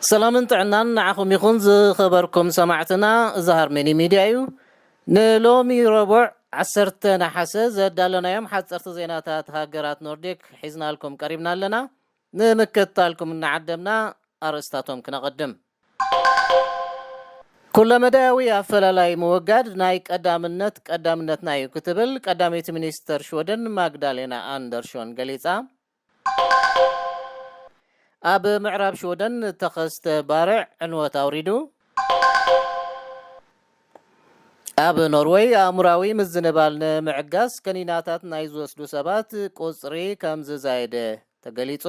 ሰላምን ጥዕናን ንዓኹም ይኹን ዝኸበርኩም ሰማዕትና፣ እዚ ሃርመኒ ሚድያ እዩ። ንሎሚ ረቡዕ ዓሰርተ ነሓሰ ዘዳለናዮም ሓፀርቲ ዜናታት ሃገራት ኖርዲክ ሒዝናልኩም ቀሪብና ኣለና። ንምክትታልኩም እናዓደምና ኣርእስታቶም ክነቐድም። ኩለመዳያዊ ኣፈላላይ ምውጋድ ናይ ቀዳምነት ቀዳምነትና እዩ ክትብል ቀዳመይቲ ሚኒስተር ሽወደን ማግዳሌና ኣንደርሾን ገሊጻ። ኣብ ምዕራብ ሽወደን ተኸስተ ባርዕ ዕንወት ኣውሪዱ። ኣብ ኖርወይ ኣእምራዊ ምዝንባል ንምዕጋስ ከኒናታት ናይ ዝወስዱ ሰባት ቁጽሪ ከም ዝዛየደ ተገሊጹ።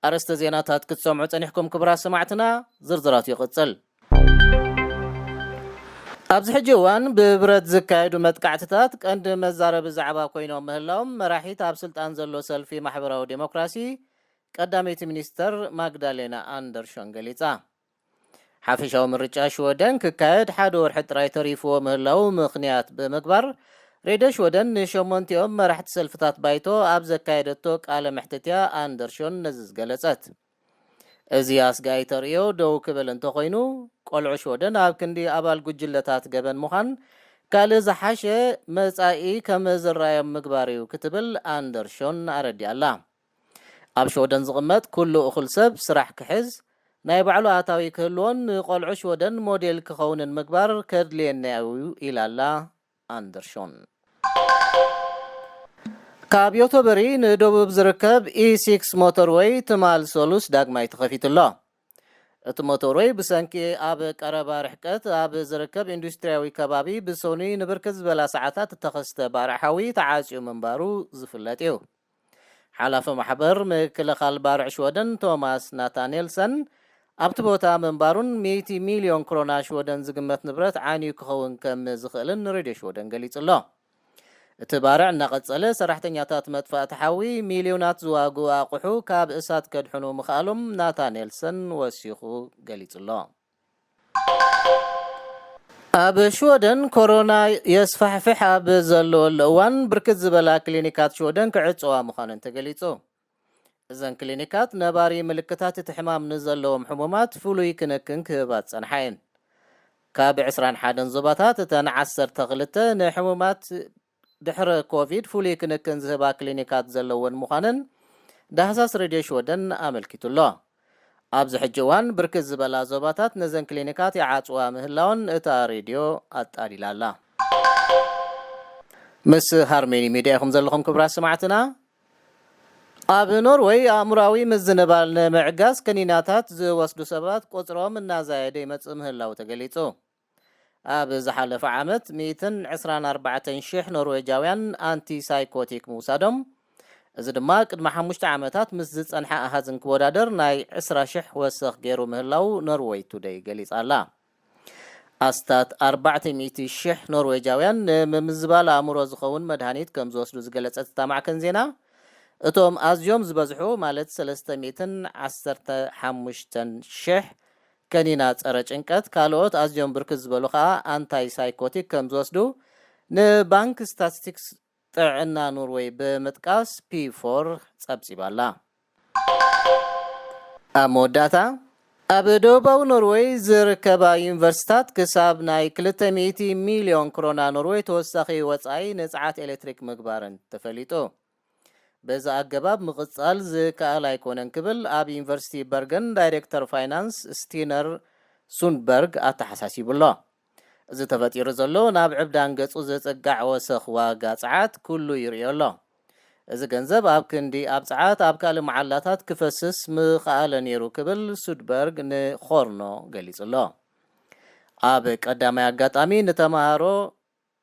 ኣርእስተ ዜናታት ክትሰምዑ ጸኒሕኩም ክቡራት ሰማዕትና፣ ዝርዝራቱ ይቕጽል። ኣብዚ ሕጂ እዋን ብብረት ዝካየዱ መጥቃዕትታት ቀንዲ መዛረቢ ዛዕባ ኮይኖም ምህላዎም መራሒት ኣብ ስልጣን ዘሎ ሰልፊ ማሕበራዊ ዴሞክራሲ ቀዳመይቲ ሚኒስተር ማግዳሌና ኣንደርሾን ገሊጻ። ሓፈሻዊ ምርጫ ሽወደን ክካየድ ሓደ ወርሒ ጥራይ ተሪፍዎ ምህላው ምኽንያት ብምግባር፣ ሬድዮ ሽወደን ንሸሞንቲኦም መራሕቲ ሰልፍታት ባይቶ ኣብ ዘካየደቶ ቃለ መሕትት እያ ኣንደርሾን ነዚ ዝገለጸት። እዚ ኣስጋኢ ተርእዮ ደው ክብል እንተኾይኑ፣ ቆልዑ ሽወደን ኣብ ክንዲ ኣባል ጉጅለታት ገበን ምዃን፣ ካልእ ዝሓሸ መጻኢ ከም ዝረኣዮም ምግባር እዩ ክትብል ኣንደርሾን ኣረዲኣላ። ኣብ ሽወደን ዝቕመጥ ኩሉ እኹል ሰብ ስራሕ ክሕዝ፣ ናይ ባዕሉ ኣታዊ ክህልዎን ንቆልዑ ሽወደን ሞዴል ክኸውንን ምግባር ከድልየና እዩ ኢላላ ኣንደርሾን። ካብ ዮቶበሪ ንደቡብ ዝርከብ ኢ ሲክስ ሞተርወይ ትማል ሰሉስ ዳግማይ ተኸፊቱ ኣሎ። እቲ ሞተርወይ ብሰንኪ ኣብ ቀረባ ርሕቀት ኣብ ዝርከብ ኢንዱስትርያዊ ከባቢ ብሰኑይ ንብርክት ዝበላ ሰዓታት እተኸስተ ባርዕ ሓዊ ተዓጽዩ ምንባሩ ዝፍለጥ እዩ። ሓላፊ ማሕበር ምክልኻል ባርዕ ሽወደን ቶማስ ናታኔልሰን ኣብቲ ቦታ ምንባሩን ሚእቲ ሚልዮን ክሮና ሽወደን ዝግመት ንብረት ዓንዩ ክኸውን ከም ዝኽእልን ንሬድዮ ሽወደን ገሊጹ ኣሎ። እቲ ባርዕ እናቐጸለ ሰራሕተኛታት መጥፋእቲ ሓዊ ሚልዮናት ዝዋግኡ ኣቑሑ ካብ እሳት ከድሕኑ ምኽኣሎም ናታኔልሰን ወሲኹ ገሊጹ ኣሎ። ኣብ ሽወደን ኮሮና የስፋሕፍሕ ኣብ ዘለወሉ እዋን ብርክት ዝበላ ክሊኒካት ሽወደን ክዕጸዋ ምዃነን ተገሊጹ። እዘን ክሊኒካት ነባሪ ምልክታት እቲ ሕማም ንዘለዎም ሕሙማት ፍሉይ ክንክን ክህባ ዝጸንሓ እየን። ካብ ዕስራን ሓደን ዞባታት እተን ዓሰርተ ክልተ ንሕሙማት ድሕረ ኮቪድ ፍሉይ ክንክን ዝህባ ክሊኒካት ዘለወን ምዃነን ዳህሳስ ሬድዮ ሽወደን ኣመልኪቱ ኣሎ። ኣብዚ ሕጂ እዋን ብርክት ዝበላ ዞባታት ነዘን ክሊኒካት ይዓጽዋ ምህላወን እታ ሬድዮ ኣጣሊላ ኣላ። ምስ ሃርሜኒ ሚድያ ኢኹም ዘለኹም ክቡራት ሰማዕትና። ኣብ ኖርወይ ኣእምሮኣዊ ምዝንባል ንምዕጋስ ከኒናታት ዝወስዱ ሰባት ቁጽሮም እናዛየደ ይመጽእ ምህላው ተገሊጹ። ኣብ ዝሓለፈ ዓመት ሚእትን ዕስራን ኣርባዕተን ሽሕ ኖርዌጃውያን ኣንቲሳይኮቲክ ምውሳዶም፣ እዚ ድማ ቅድሚ ሓሙሽተ ዓመታት ምስ ዝጸንሐ ኣሃዝ እንክወዳደር ናይ ዕስራ ሽሕ ወሰኽ ገይሩ ምህላው ኖርወይ ቱደይ ገሊጻ ኣላ። ኣስታት ኣርባዕተ ሚእቲ ሽሕ ኖርዌጃውያን ንምምዝባል ኣእምሮ ዝኸውን መድሃኒት ከም ዝወስዱ ዝገለጸት እታ ማዕከን ዜና፣ እቶም ኣዝዮም ዝበዝሑ ማለት ሰለስተ ሚእትን ዓሰርተ ሓሙሽተን ሽሕ ከኒና ጸረ ጭንቀት፣ ካልኦት ኣዝዮም ብርክት ዝበሉ ከኣ ኣንታይ ሳይኮቲክ ከም ዝወስዱ ንባንክ ስታቲስቲክስ ጥዕና ኖርወይ ብምጥቃስ ፒ ፎር ጸብጺባ ኣላ። ኣብ መወዳእታ፣ ኣብ ደቡባዊ ኖርወይ ዝርከባ ዩኒቨርሲታት ክሳብ ናይ ክልተ ሚእቲ ሚልዮን ክሮና ኖርወይ ተወሳኺ ወጻኢ ንጽዓት ኤሌክትሪክ ምግባረን ተፈሊጡ። በዚ ኣገባብ ምቕጻል ዝከኣል ኣይኮነን ክብል ኣብ ዩኒቨርሲቲ በርገን ዳይሬክተር ፋይናንስ ስቲነር ሱንበርግ ኣተሓሳሲቡ ኣሎ። እዚ ተፈጢሩ ዘሎ ናብ ዕብዳን ገጹ ዝጽጋዕ ወሰኽ ዋጋ ጸዓት ኩሉ ይርእዮ ኣሎ። እዚ ገንዘብ ኣብ ክንዲ ኣብ ጸዓት ኣብ ካልእ መዓላታት ክፈስስ ምኸኣለ ነይሩ ክብል ሱድበርግ ንኾርኖ ገሊጹ ኣሎ። ኣብ ቀዳማይ ኣጋጣሚ ንተማሃሮ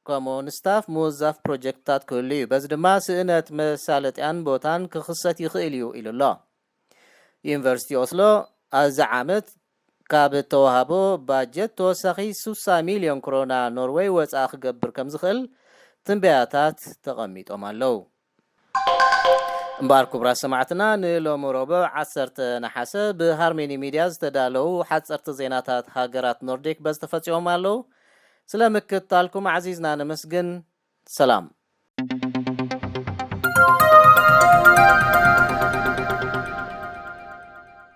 ከምኡ ንስታፍ ምውዛፍ ፕሮጀክትታት ክህሉ እዩ። በዚ ድማ ስእነት መሳለጥያን ቦታን ክኽሰት ይኽእል እዩ ኢሉ ኣሎ። ዩኒቨርሲቲ ኦስሎ ኣብዚ ዓመት ካብ እተዋህቦ ባጀት ተወሳኺ ስሳ ሚልዮን ክሮና ኖርወይ ወጻኢ ክገብር ከም ዝኽእል ትንበያታት ተቐሚጦም ኣለዉ። እምበኣር ክቡራት ሰማዕትና፣ ንሎሚ ረቡዕ ዓሰርተ ነሓሰ ብሃርሜኒ ሚድያ ዝተዳለዉ ሓጸርቲ ዜናታት ሃገራት ኖርዲክ በዚ ተፈጺሞም ኣለዉ። ስለ ምክትታልኩም ዓዚዝና ነመስግን። ሰላም።